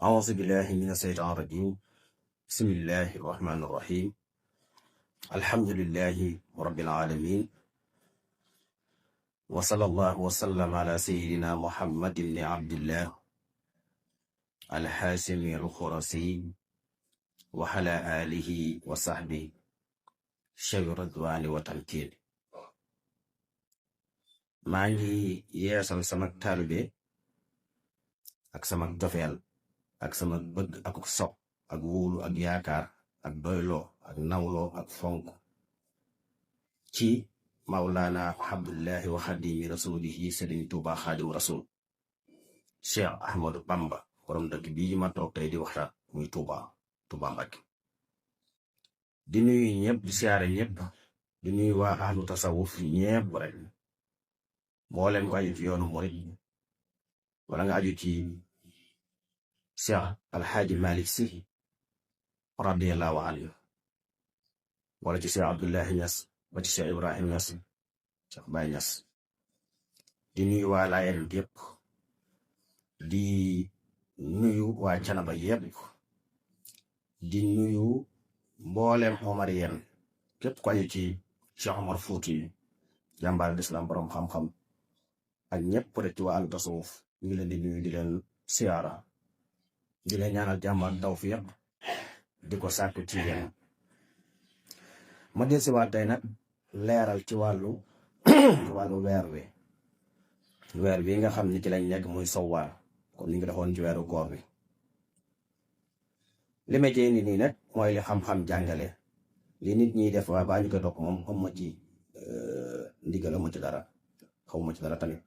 أعوذ بالله من الشيطان الرجيم بسم الله الرحمن الرحيم الحمد لله رب العالمين وصلى الله وسلم على سيدنا محمد بن عبد الله الحاشمي الخرسي وعلى آله وصحبه شوي الرضوان والتمكين maa ngi yeesal sama taalibe ak sama jofeel ak sama bëgg ak sopp ak wóolu ak yaakaar ak doyloo ak nawloo ak fonk ci Mawlana Abdullahi wa Xadimi rasulihi Sëriñ Tuuba Xaadimu Rasul Cheikh Ahmadou Bamba borom dëkk bii ma toog tey di waxtaan muy Tuuba Mbàkke di nuyu ñëpp di siyaare ñëpp di nuyu waa ahlu tasawuf ñëpp rek mboolem ko aju ci yoonu murit wala nga aju ci Cheikh Alxaaji Malik Si radiyallahu anhu wala ci Cheikh Abdullahi Ñas ba ci Cheikh Ibrahim Ñas Cheikh Baay Ñas di nuyu waa Laayeen yépp di nuyu waa Canaba yépp di nuyu mboolem Omariyeen képp ko aju ci Cheikh Omar Fuuti jàmbaar lislaam borom xam-xam ak ñëpp rek ci wàllu tasawuf ñu ngi leen di nuyu di leen siyaara di leen ñaanal jàmm ak tawfiq di ko sàkku ci yéen ma del si waat tey nag leeral ci wàllu weer wi nga xam ni ci lañ nekk muy sowwaal kon ni nga defoon ci weeru koor bi li ma cee indi nii nag mooy li xam-xam jàngale li nit ñiy def waa baa ñu ko topp moom xam ma ci ndigal ma ci dara xaw ma ci dara tamit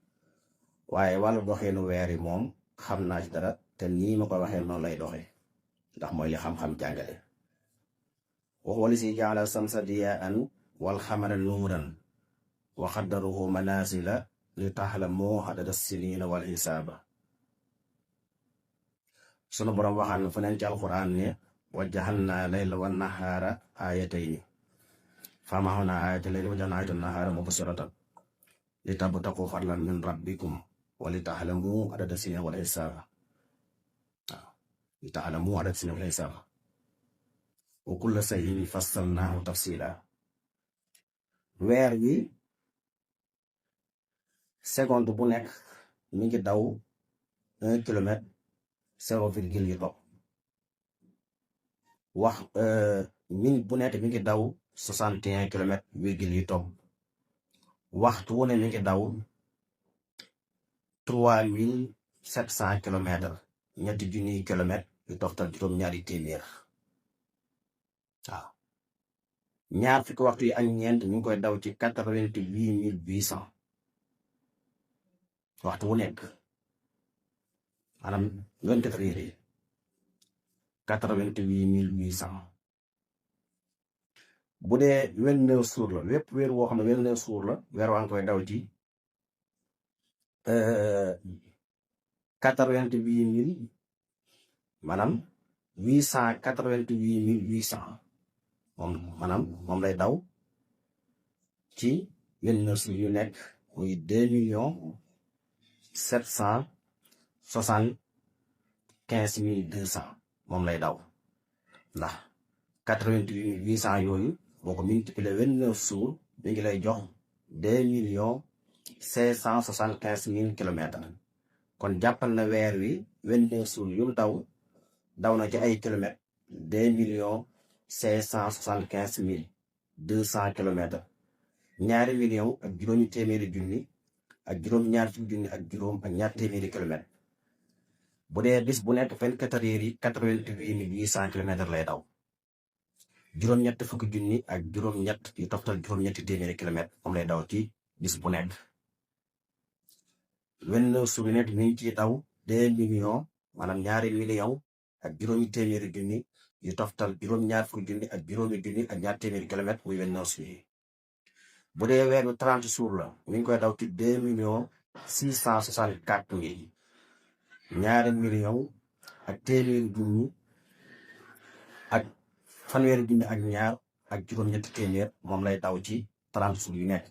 waaye wàllu doxeenu weer yi moom xam naa ci dara te nii ma koy waxee noonu lay doxee ndax mooy li xam-xam jàngale wax wali si jaala samsa diyaan wal xamara nuuran wa xaddaruhu manasila li taxlamu adada sinina wal xisaaba sunu borom waxaan fa neen ci alquran ne wa jaxalna layla wa nahaara ayatayni fa maxawna ayata layli wa jaxalna ayata nahaara mubsiratan li tabtaqu fadlan min rabbikum wa li taxlamu adada sinina wal xisaaba li taalamu adada sinina wal xisaaba wa kulla shay'in fassalnaahu tafsiila weer wi seconde bu nekk mi ngi daw 1 kilomètre 0,8 yi topp minute bu nekk mi ngi daw 61 kilomètre virgule yi topp waxtu wu ne mi ngi daw 3700 kilomètres ñetti junniy kilomètres yu toftal juróom-ñaari téeméer waaw ñaar fukki waxtu yi ak ñeent ñu ngi koy daw ci 88 800 waxtu wu nekk maanaam 24 heures yi 88 800 bu dee 29 jours la wépp weer woo xam ne 29 jours la weer waa ngi koy daw ci 88 000 maanaam 888 800 moom lay daw ci 29 jours yu nekk muy 2,775,200 moom lay daw ndax 88 800 yooyu boo ko multiplier 29 jours mi ngi lay jox 2,575,000 kilomètres kon jàppal na weer wi 29 jours yu daw na ci ay kilomètres 2,575,200 kilomètres 2 millions ak juróomi téeméeri junni ak juróom-ñaar fukki junni ak juróom ak ñaar téeméeri kilomètres bu dee bis bu nekk 24 heures yi 88 800 kilomètres lay daw juróom-ñett fukki junni ak juróom-ñett yu toftal juróom-ñetti téeméeri kilomètres moom lay daw ci bis bu nekk 29 jours yu nekk mi ngi ciy daw 2 millions maanaam 2 millions ak juróomi téeméeri junni yu toftal juróom-ñaar fukki junni ak juróomi junni ak ñaar téeméeri kilomètres muy 29 jours yi bu dee weer bi 30 jours la mi ngi koy daw ci 2,664,000 2 millions ak téeméeri junni ak fanweeri junni ak ñaar ak juróom-ñetti téeméer moom lay daw ci 30 jours yu nekk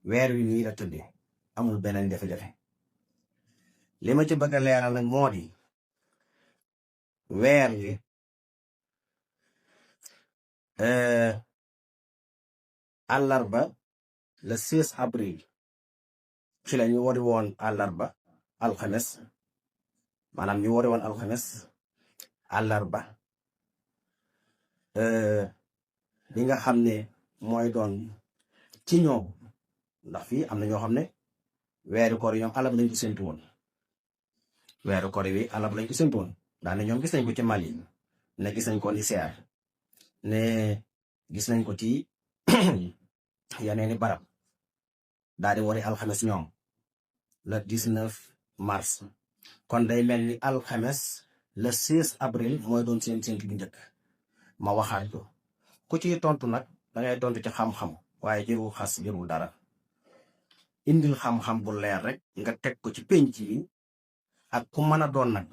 weer wi nii la tëddee amul beneen jafe-jafe li ma ci bëgg a leeral nag moo di weer wi àllarba le 16 avril ci la ñu wari woon àllarba alxames maanaam ñu wari woon alxames àllarba li nga xam ne mooy doon ci ñoom ndax fii am na ñoo xam ne weeru koor yi ñoom àllarba lañ ko séntu woon weeru koor yi àllarba lañ ko séntu woon daane ñoom gis nañ ko ci Mali ne gis nañ ko Niger ne gis nañ ko ci yeneeni barab daal di wari alxames ñoom le 19 mars kon day mel ni alxames le 16 avril mooy doon seen séntu bu njëkk ma waxaat ko ku ciy tontu nag dangay tontu ci xam-xam waaye jërul xas jërul dara indil xam-xam bu leer rek nga teg ko ci penc bi ak ku mën a doon nag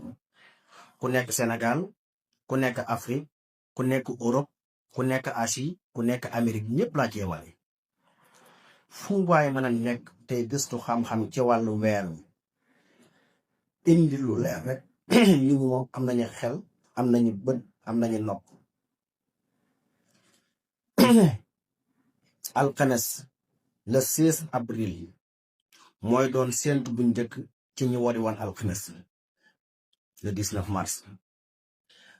ku nekk Sénégal ku nekk Afrique ku nekk Europe ku nekk Asie ku nekk Amérique ñëpp laa cee wale fu waaye mën a nekk tey gëstu xam-xam ci wàllu weer indi lu leer rek ñu moom am nañu xel am nañu bët am nañu nopp alxames le 16 avril mooy doon séntu bu njëkk ci ñu wari woon alxames le 19 mars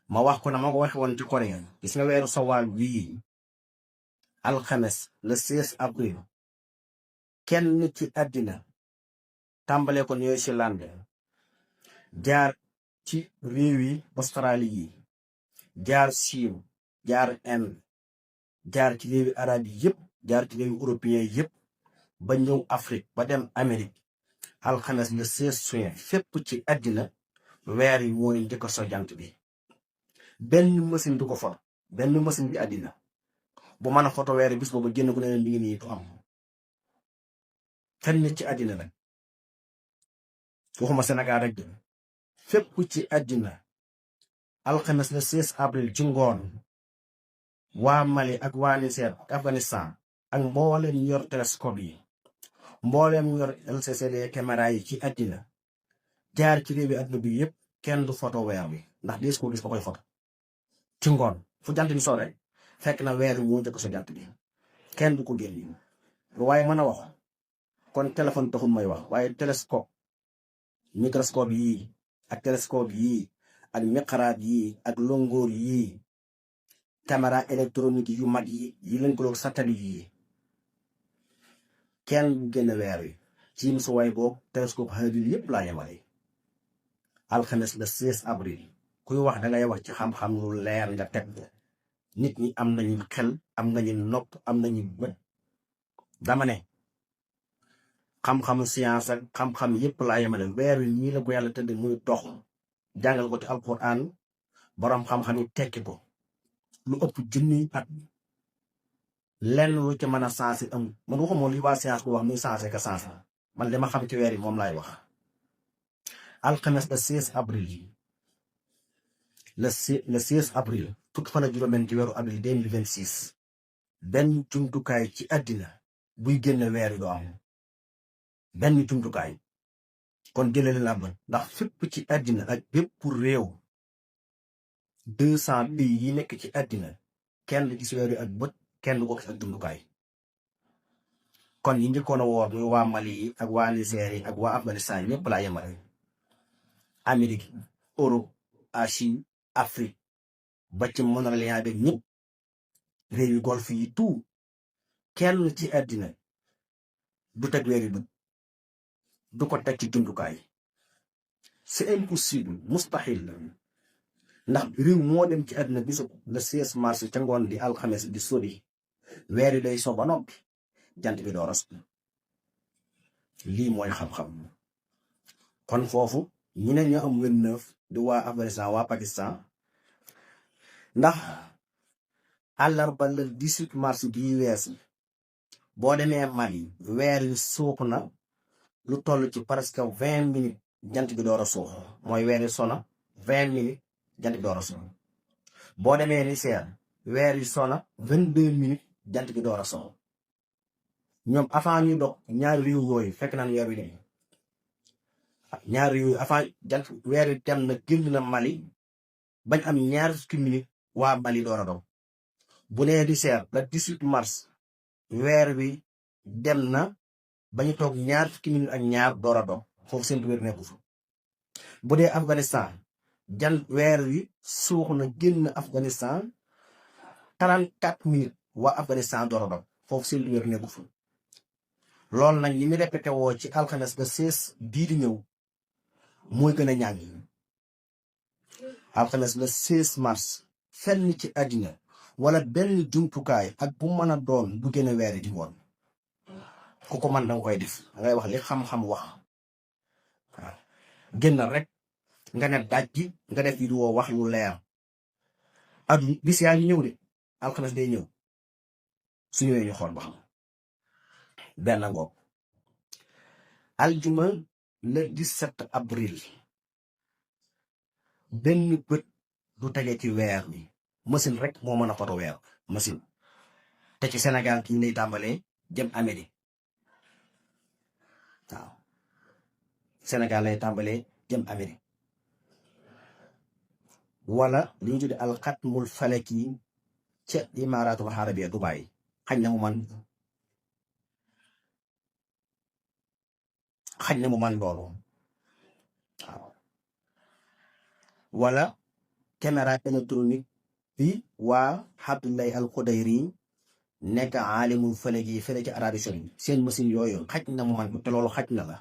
ma wax ko na ma ko waxe woon ci Corée gis nga weeru sawaal wii alxames le 16 avril kenn ci àddina tàmbale ko New Zealand jaar ci réew yi Australie yi jaar Chine jaar Inde jaar ci réewi arab yi yëpp jaar ci réewi européen yëpp ba ñëw Afrique ba dem Amérique alxames le 16 juin fépp ci àddina weer yi mooy njëkk a so jant bi benn machine du ko for benn machine bi àddina bu mën a photo weer yi bis boobu génn ku ne leen mi ngi nii du am fenn ci àddina nag waxuma Sénégal rek de fépp ci àddina alxames le 16 avril ci ngoon waa Mali ak waa Niger ak Afghanistan ak mbooleem ñu yor télescope yi mbooleem ñu yor LCD caméra yi ci àddina jaar ci réew bi àdduna bi yëpp kenn du photo weer bi ndax dees ko gis ba koy photo ci ngoon fu jant bi so rek fekk na weer bi moo njëkk so jant bi kenn du ko génn lu waaye mën a wax kon téléphone taxul may wax waaye télescope microscope yii ak télescope yii ak miqraat yii ak longoor yii caméra électronique yu mag yi lënkaloog satellite yi kenn bu génn weer wi ci musuwaay boog télescope Hubble yëpp laa yemale alxames le 16 avril kuy wax dangay wax ci xam-xam lu leer nga teg nit ñi am nañu xel am nañu nopp am nañu bët dama ne xam-xamu science ak xam-xam yëpp laa yemale weer wi ñii la ko yàlla tëdd muy dox jàngal ko ci alquran boroom xam-xam yi tekki ko lu ëpp junniy at lenn lu ci mën a sensé am man waxuma li waa science bu wax muy sensé ka sensé man li ma xam ci weer yi moom laay wax alxames le 16 avril le 16 avril fukki fan ak juróom-benn ci weeru avril 2026 benn jumtukaay ci àddina buy génne weer yi doo am benn jumtukaay kon jëlale la bën ndax fépp ci àddina ak bépp réew 200 pays yi nekk ci àddina kenn gis weer yi ak bët kenn du ko gis ak jumtukaay kon yi njëkkoon a woor muy waa Mali yi ak waa Niger yi ak waa Afghanistan ñëpp laa yemale Amérique Europe Asie Afrique ba ci Moyen-Orient bi ñëpp réew yu golfe yi tout kenn ci àddina du teg weer yi bët du ko teg ci jumtukaay c'est impossible mustahil la ndax réew moo dem ci àddina bisu le 16 mars ca ngoon di alxames di sori weer yi day so ba noppi jant bi doo ras lii mooy xam-xam kon foofu ñu ne ñoo am 29 di waa Afghanistan waa Pakistan ndax àllarba le 18 mars bii weesu boo demee Mali weer yu suux na lu toll ci presque 20 minutes jant bi door a suux mooy weer yu sona 20 minutes jant bi door a suux boo demee Niger weer yu sona 22 minutes jant bi door a suux ñoom avant ñu dox ñaari réew yooyu fekk naan weer wi dem ñaari réew yooyu avant jant weer wi dem na génn na Mali bañ am ñaar fukki minute waa Mali door a dog bu nee di seer le 18 mars weer wi dem na bañu toog ñaar fukki minute ak ñaar door a dog foofu seen wér nekku fa bu dee Afghanistan weer wi suux na génn Afghanistan 34 minutes waa Afghanistan door a dog foofu seen wér nekku fa loolu nag ñi mu répété woo ci alxames ba 16 bii di ñëw mooy gën a ñàng alxames la 16 mars fenn ci àddina wala benn jumtukaay ak bu mën a doon bu gën a weeri di woon ku ko man danga koy def ngay wax li xam-xam wax waaw génnal rek nga ne daaj gi nga def vidéo wax lu leer adu bis yaa ngi ñëw de alxames day ñëw su ñëwee ñu xool ba xam benn ngoog aljuma le 17 avril benn bët du tege ci weer bi machine rek moo mën a foto weer machine te ci Sénégal ki lay tàmbalee jëm Amérique waaw Sénégal lay tàmbalee jëm Amérique wala li ñu tudde alxatmul falaki ca Imaratul Arabiya Dubaay xañ na mu man loolu waaw wala caméra électronique bi waa Abdullahi al Xudayri nekk aalimul falaki fële ci Arabie Saoudite seen machine yooyu xaj na mu man ko te loolu xaj na la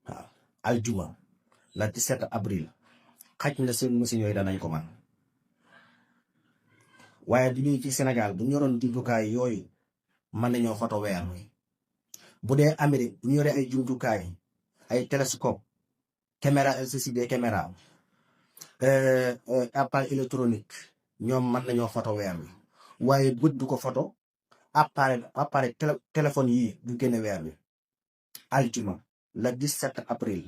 waaw aljuma la 17 avril xaj na seen machine yooyu danañ ko man waaye du ñuy ci Sénégal bu ñu yoroon jumtukaay yooyu mën nañoo foto weer bu dee Amérique bu ñu yoree ay jumtukaay ay télescope caméra LCD caméra appareil électronique ñoom mën nañoo foto weer wi waaye bët du ko foto appareil téléphone yii du génne weer wi aljuma le 17 avril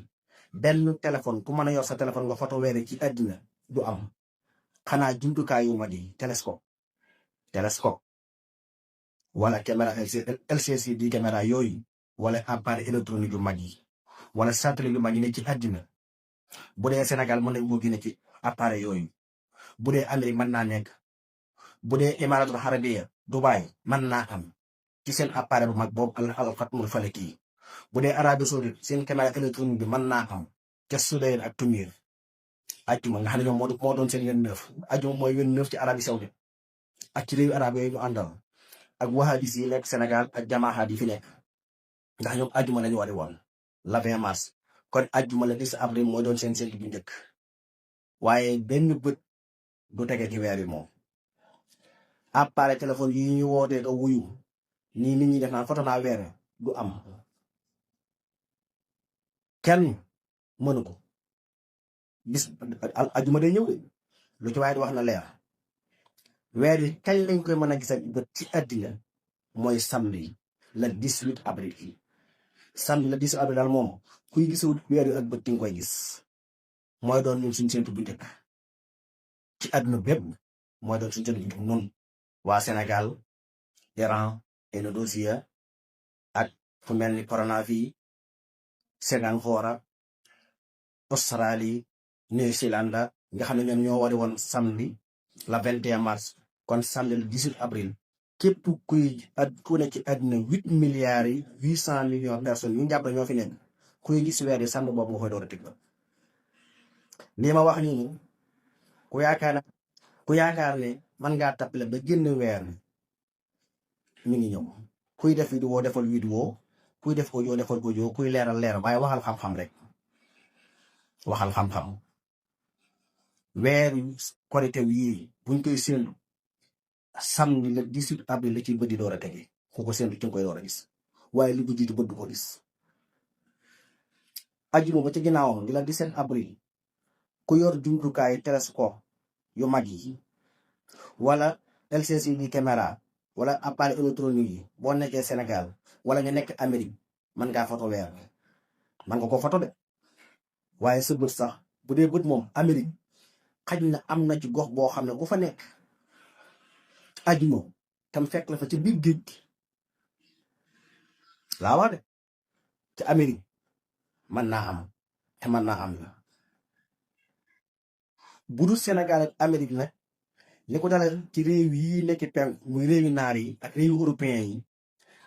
benn téléphone ku mën a yor sa téléphone nga foto weer ci àddina du am xanaa jumtukaay yu mag yi télescope wala caméra LCD caméra yooyu wala appareil électronique yu mag yi wala satellite yu mag yi ne ci àddina bu dee Sénégal mën nañ koo génne ci appareil yooyu bu dee Amérique mën naa nekk bu dee Imaratul Arabiya Dubaay mën naa am ci seen appareil bu mag boobu alxatmul falaki bu dee Arabie Saoudite seen caméra électronique bi mën naa am ca Sudayn ak Tumir ajjuma nga xam ne ñoom moo doon seen 29 ajjuma mooy 29 ci Arabie Saoudite ak ci réewu arab yooyu ñu àndal ak wahabis yi nekk Sénégal ak jamaahaat yi fi nekk ndax ñoom ajjuma lañu wari woon la 20 mars kon ajjuma la 10 avril mooy doon seen séntu bu njëkk waaye benn bët du tege ci weer wi moom appareil téléphone yi ñu wootee ko wuyu nii nit ñi def naan foto naa weer du am kenn mënu ko bis ajjuma day ñëw de lu ci waaye di wax na leer weer wi kañ lañ koy mën a gis ak bët ci àddina mooy samedi le 18 avril samedi le 18 avril daal moom kuy gisul weer wi ak bët nga koy gis mooy doon ñun suñ séntu bu njëkk ci àdduna bépp mooy doon suñ séntu bu njëkk noonu waa Sénégal Iran Indonésie ak fu mel ni Coronavi Singapour Australie New Zealand nga xam ne ñoom ñoo wari woon samedi la 21 mars kon samedi le 18 avril képp ku ne ci àddina 8 milliards yi 800 millions personnes yu njàpp ñoo fi nekk kuy gis weer yi samedi boobu nga koy door a tëgg lii ma wax nii ku yaakaar ne man ngaa tappale ba génn weer mi ngi ñëw kuy def vidéo defal vidéo kuy def audio defal audio kuy leeral waaye waxal xam-xam rek waxal xam-xam weer korite yii buñ koy séentu samedi le 18 avril la ci bët di door a tege ku ko séentu ci nga koy door a gis waaye li ko jiitu bët du ko gis ajjuma ba ca ginnaawam di la 17 avril ku yor jumtukaay télescope yu mag yi wala LCD caméra wala appareil électronique yi boo nekkee Sénégal wala nga nekk Amérique mën ngaa foto weer man nga ko foto de waaye sa bët sax bu dee bët moom Amérique xaj na am na ci gox boo xam ne ku fa nekk ajjuma tam fekk la fa ci biir géej laa wax de ci Amérique mën naa am te mën naa am la bu dul Sénégal ak Amérique nag li ko dala ci réew yi nekk penk muy réewi naar yi ak réewi européen yi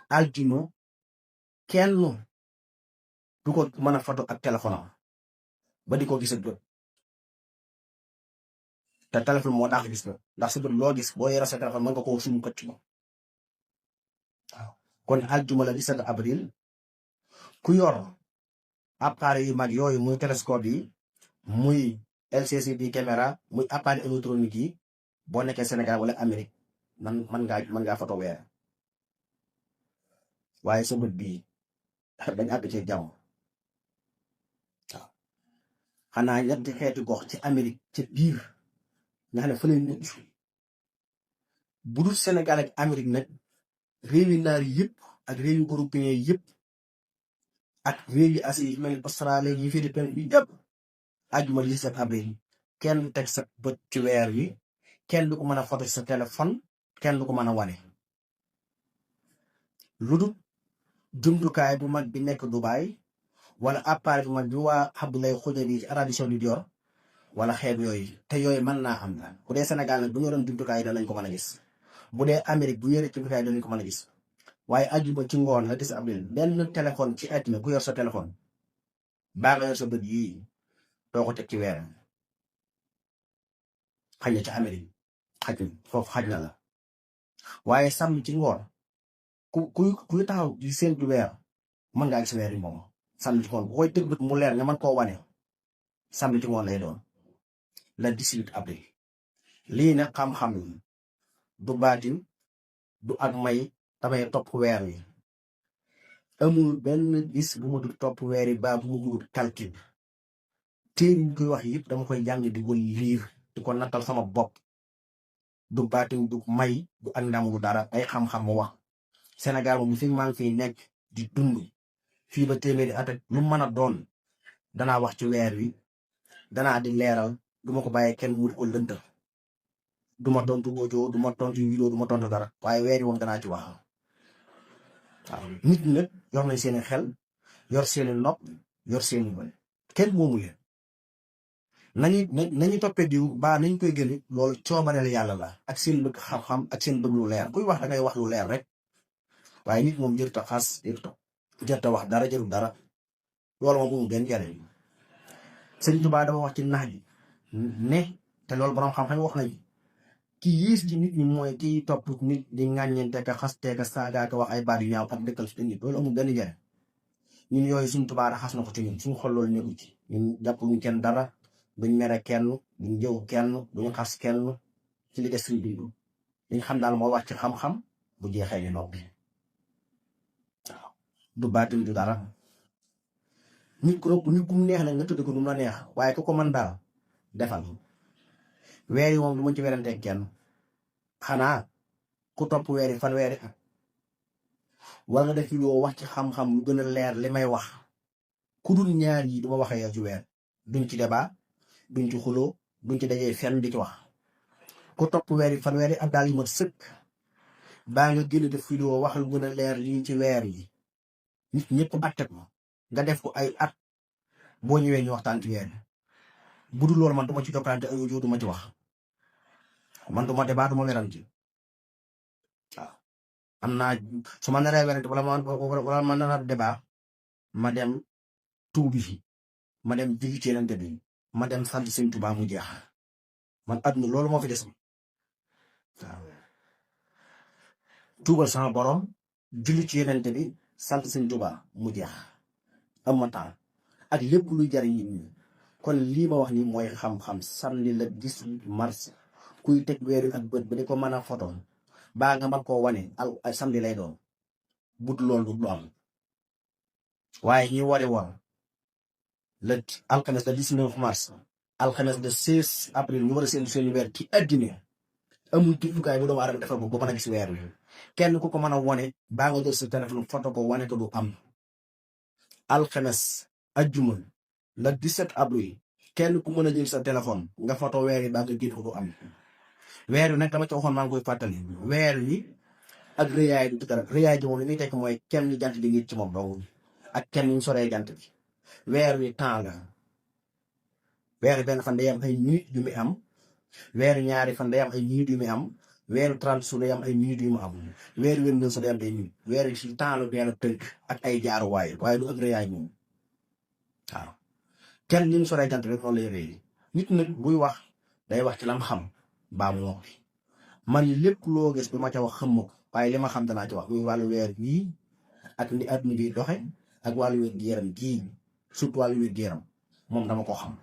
aljuma kenn du ko mën a photo ak téléphone am ba di ko gis ak bët te téléphone moo daax gis bët ndax sa bët loo gis boo yore sa téléphone mën nga koo suñu këcc waaw kon aljuma la 17 avril ku yor appareil yu mag yooyu muy télescope yi muy LCD caméra muy appareil électronique yi boo nekkee Sénégal wala Amérique mën ngaa photo weer waaye sa bët bii dañ àgg ci jàmm waaw xanaa ñetti xeeti gox ci Amérique ci biir nga xam ne fa lay mucc bu dul Sénégal ak Amérique nag réewi naar yëpp ak réewi européen yëpp ak réewi Asie yi mel ni Australie yi Philippines bi yëpp àjjuma 17 avril kenn du teg sa bët ci weer wi kenn du ko mën a photo sa téléphone kenn du ko mën a wane lu dul jumtukaay bu mag bi nekk Dubaay wala appareil bu mag bi waa Abdoulaye Khoudoumi ci Arabie Saoudite yor wala xeet yooyu te yooyu mën naa am la bu dee Sénégal nag bu ñu yoroon jumtukaay yi danañ ko mën a gis bu dee Amérique bu yore jumtukaay yi danañ ko mën a gis waaye àjjuma ci ngoon la 17 avril benn téléphone ci àddina ku yor sa téléphone baa nga yor sa bët yii doo ko teg ci weer xaj na ci Amérique foofu xaj na la waaye sàmm ci ngoon kuy taxaw di séntu weer mën ngaa gis weer yi moom sàmm ci ngoon bu koy tëg bët mu leer nga mën koo wane sàmm ci ngoon lay doon la 18 avril lii nag xam-xam du baatin du ak may damay topp weer wi amul benn gis bu ma dul topp weer yi baa bu ma dul calcul téere ñu koy wax yëpp dama koy jàng di ko liir di ko nattal sama bopp du baatin du may du ak ndam du dara ay xam-xam mu wax Sénégal moom fi maa ngi fiy nekk di dund fii ba téeméeri at ak lu mën a doon danaa wax ci weer wi danaa di leeral du ma ko bàyyee kenn mu di ko lëntal du ma tontu audio du ma tontu vidéo du ma tontu dara waaye weer yi moom danaa ci wax waaw nit ñi nag yor nañ seeni xel yor seeni nopp yor seeni bët kenn moomu leen nañu toppee diw baa nañ koy gëni loolu coobareel yàlla la ak seen bëgg xam-xam ak seen bëgg lu leer kuy wax da ngay wax lu leer rek waaye nit moom jërta xas jërta wax dara jërul dara loolu moom mu benn njariñ Sëriñ Tuubaa dafa wax ci nax ji ne te loolu borom xam-xam wax nañ ki yiis ci nit ñi mooy kiy topp nit di ŋàññente ka xaste ka saaga ka wax ay baat yu ñaaw ak dëkkal su nit loolu amul benn njariñ ñun yooyu Sëriñ Tuubaa raxas na ko ci ñun suñu xol loolu nekku ci ñun jàppuñu kenn dara duñ mere kenn duñ jëw kenn duñ xas kenn ci li des suñ dund liñ xam daal moo wax ci xam-xam bu jeexee ñu noppi waaw du baatin du dara nit ku mu neex nag nga tudd ko du mu la neex waaye ku ko mën daal defal weer yi moom du ma ci werante kenn xanaa ku topp weer yi fan weeri at wala nga def yoo wax ci xam-xam lu gën a leer li may wax ku dul ñaar yi du ma waxee yow ci weer duñ ci débat duñ ci xuloo duñ ci dajee fenn di ci wax ku topp weer yi fan weeri at daal yi mat sëkk baa nga gën a def vidéo wax lu gën a leer lii ci weer yi nit ñëpp atte ko nga def ko ay at boo ñëwee ñu waxtaan ci weer bu dul loolu man du ma ci jokkalante ay audio du ma ci wax man du ma débat du ma werante waaw am naa su ma naree werante wala ma nar a débat ma dem tuubi fi ma dem jigi ci yenente bi ma dem sant Sëñ Tuubaa mu jeex man àdduna loolu moo fi des waaw tuubal sama borom julli ci yenente bi sant Sëñ Tuubaa mu jeex am ma temps ak lépp luy jariñ nit ñi kon lii ma wax ni mooy xam-xam samedi le 18 mars kuy teg weeru ak bët ba di ko mën a photo baa nga mën koo wane al samedi lay doon but loolu du am waaye ñi wari war le alxames le 19 mars alxames le 16 avril ñu war a seen weer ci àddina amul jumtukaay bu doomu aadama defal ko ba mën a gis weer wi kenn ku ko mën a wane baa nga jël sa téléphone photo ko wane ko du am alxames ajjuma le 17 avril kenn ku mën a jël sa téléphone nga photo weer yi baa nga génn ko du am weer wi nag dama ci waxoon maa ngi koy fàttali weer wi ak rëyaay du dara rëyaay ji moom li muy tekk mooy kenn ni jant bi ngi ci moom dong ak kenn ñu soree jant bi weer wi temps la weeru benn fan day am ay minutes yu muy am weeru ñaari fan day am ay minutes yu muy am weeru 30 jours day am ay minutes yu mu am weeru 29 jours day am ay minutes weeru ci temps la benn tënk ak ay jaaruwaay waaye du ak rëyaay moom waaw kenn li mu soree jant rek noonu lay rëy nit nag buy wax day wax ci lam xam baa mu noppi man lépp loo gis du ma ca wax xam ma ko waaye li ma xam danaa ci wax muy wàllu weer bii ak ni àdduna bi doxe ak wàllu wér gi yaram gii surtout wàllu wér gi yaram moom dama ko xam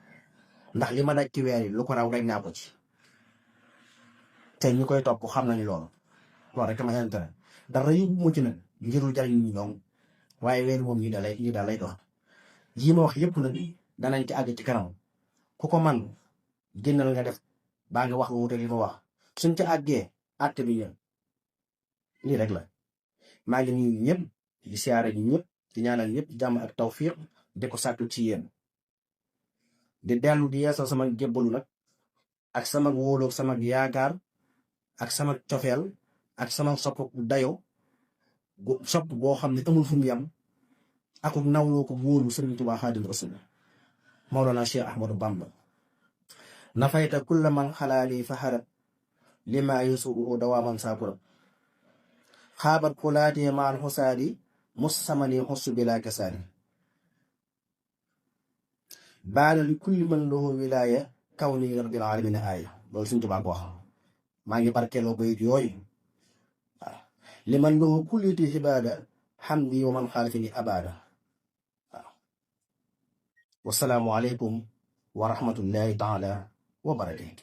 ndax li ma daj ci weer yi lu ko raw rek naa ko ci te ñi koy topp xam nañu loolu rek ma intérêt dara yóbbu mu ci nag ngirul jariñ ñu ñoom waaye weer moom ñi daal lay dox yi ma wax yëpp nag danañ ci àgg ci kanam ku ko man génnal nga def baa nga wax lu wuute li ma wax suñ ca àggee àtte bi ñëw lii rek la maa ngi nuyu ñëpp di siyaare ñi ñëpp di ñaanal ñëpp jàmm ak tawfiq di ko sàkku ci yéen di dellu di yeesal sama jébbalu nag ak sama wóolu sama yaakaar ak sama cofeel ak sama sopp dayo sopp boo xam ne amul fu mu yam ak nawloo ko wóolu Sëriñ Tuubaa Xaadimu Rasuul Mawlana Cheikh Ahmadou Bamba nafayta kulla man xalaali faxarat lima yusuuhu dawaaman saakura xaabat kulaatee maal xusaadi mus samani xusu bila kasaani baana li kulli man lahu wilaaya kaw ni rabbil alamin aaya loolu Sëriñ Tuubaa ko wax maa ngi barkeeloo bayit yooyu waaw li man lahu kulliti xibaada xamdi wa man xaalifini abaada waaw wasalaamu aleykum wa rahmatullahi taala wa barakaatu